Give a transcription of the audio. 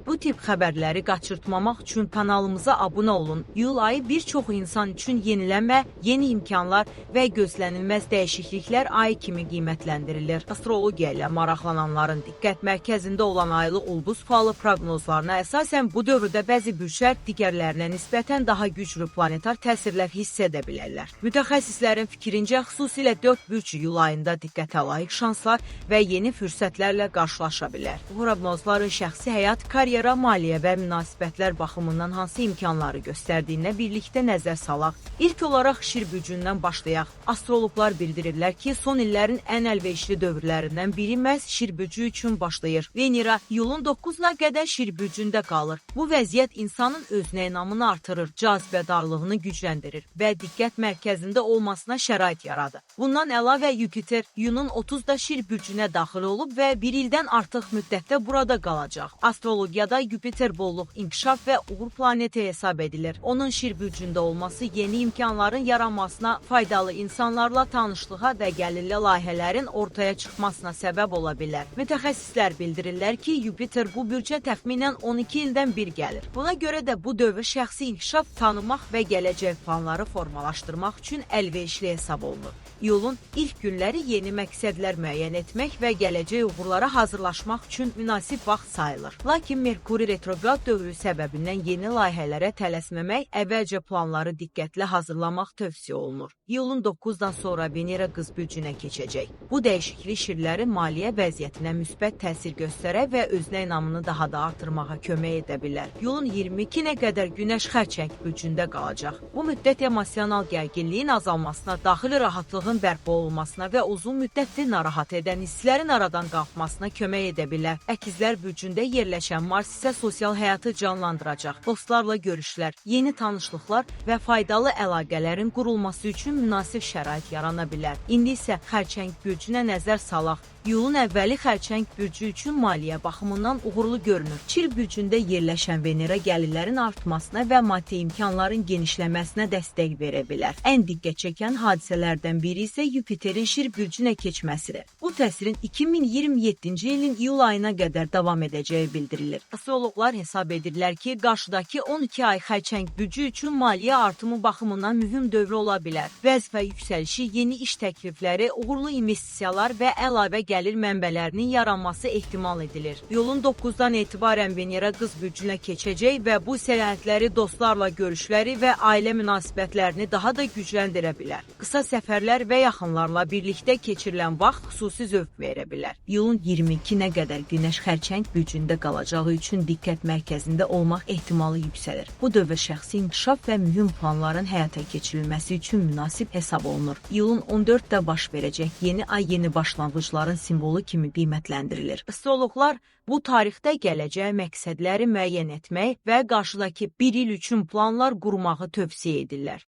Bu tip xəbərləri qaçırtmamaq üçün kanalımıza abunə olun. İyul ayı bir çox insan üçün yenilənmə, yeni imkanlar və gözlənilməz dəyişikliklər ayı kimi qiymətləndirilir. Astrologiya ilə maraqlananların diqqət mərkəzində olan aylıq ulduz falı proqnozlarına əsasən bu dövrdə bəzi bürclər digərlərinə nisbətən daha güclü planetar təsirlər hiss edə bilərlər. Mütəxəssislərin fikrincə, xüsusilə 4 bürc iyul ayında diqqətə layiq şanslar və yeni fürsətlərlə qarşılaşa bilər. Bu proqnozların şəxsi həyat, karyera, maliyyə və münasibətlər baxımından hansı imkanları göstərdiyinə birlikdə nəzər salaq. İlk olaraq Şir bürcündən başlayaq. Astroloqlar bildirirlər ki, son illərin ən əlverişli dövrlərindən biri məhz Şir bürcü üçün başlayır. Venera iyulun 9-na qədər Şir bürcündə qalır. Bu vəziyyət insanın özünə inamını artırır, cazibədarlığını gücləndirir və diqqət mərkəzində olmasına şərait yaradır. Bundan əlavə Yupiter iyunun 30-da Şir bürcünə daxil olub və bir ildən artıq müddətdə burada qalacaq. Astrologiyada Yupiter bolluq, inkişaf və uğur planeti hesab edilir. Onun Şir bürcündə olması yeni imkanların yaranmasına, faydalı insanlarla tanışlığa və gəlirli layihələrin ortaya çıxmasına səbəb ola bilər. Mütəxəssislər bildirirlər ki, Yupiter bu bürcə təxminən 12 ildən bir gəlir. Buna görə də bu dövr şəxsi inkişaf tanımaq və gələcək planları formalaşdırmaq üçün əlverişli hesab olunur. İyulun ilk günləri yeni məqsədlər müəyyən etmək və gələcək uğurlara hazırlaşmaq üçün münasib vaxt sayılır. Lakin Merkuri retroqrad dövrü səbəbindən yeni layihələrə tələsməmək, əvvəlcə planları diqqətli hazırlamaq tövsiyə olunur. İyulun 9-dan sonra Venera Qız bürcünə keçəcək. Bu dəyişiklik şirlərin maliyyə vəziyyətinə müsbət təsir göstərə və özünə inamını daha da artırmağa kömək edə bilər. İyulun 22-nə qədər Günəş Xərçəng bürcündə qalacaq. Bu müddət emosional gərginliyin azalmasına, daxili rahatlığın bərpa olunmasına və uzun müddətli narahat edən hisslərin aradan qalxmasına kömək edə bilər. Əkizlər bürcündə yerləşən Mars isə sosial həyatı canlandıracaq. Dostlarla görüşlər, yeni tanışlıqlar və faydalı əlaqələrin qurulması üçün münasib şərait yarana bilər. İndi isə Xərçəng bürcünə nəzər salaq. İyulun əvvəli Xərçəng bürcü üçün maliyyə baxımından uğurlu görünür. Çil bürcündə yerləşən Venera gəlirlərin artmasına və maddi imkanların genişlənməsinə dəstək verə bilər. Ən diqqət çəkən hadisələrdən biri isə Yupiterin Şir bürcünə keçməsidir. Bu təsirin 2027-ci ilin iyul ayına qədər davam edəcəyi bildirilir. Astroloqlar hesab edirlər ki, qarşıdakı 12 ay Xərçəng bürcü üçün maliyyə artımı baxımından mühüm dövr ola bilər. Vəzifə yüksəlişi, yeni iş təklifləri, uğurlu investisiyalar və əlavə gəlir mənbələrinin yaranması ehtimal edilir. İyulun 9-dan etibarən Venera Qız bürcünə keçəcək və bu səyahətləri, dostlarla görüşləri və ailə münasibətlərini daha da gücləndirə bilər. Qısa səfərlər və yaxınlarla birlikdə keçirilən vaxt xüsusi zövq verə bilər. İyulun 22-nə qədər Günəş Xərçəng bürcündə qalacağı üçün diqqət mərkəzində olmaq ehtimalı yüksəlir. Bu dövr şəxsi inkişaf və mühüm planların həyata keçirilməsi üçün münasib hesab olunur. İyulun 14-də baş verəcək yeni ay yeni başlanğıcların simvolu kimi qiymətləndirilir. Astroloqlar bu tarixdə gələcək məqsədləri müəyyən etmək və qarşıdakı bir il üçün planlar qurmağı tövsiyə edirlər.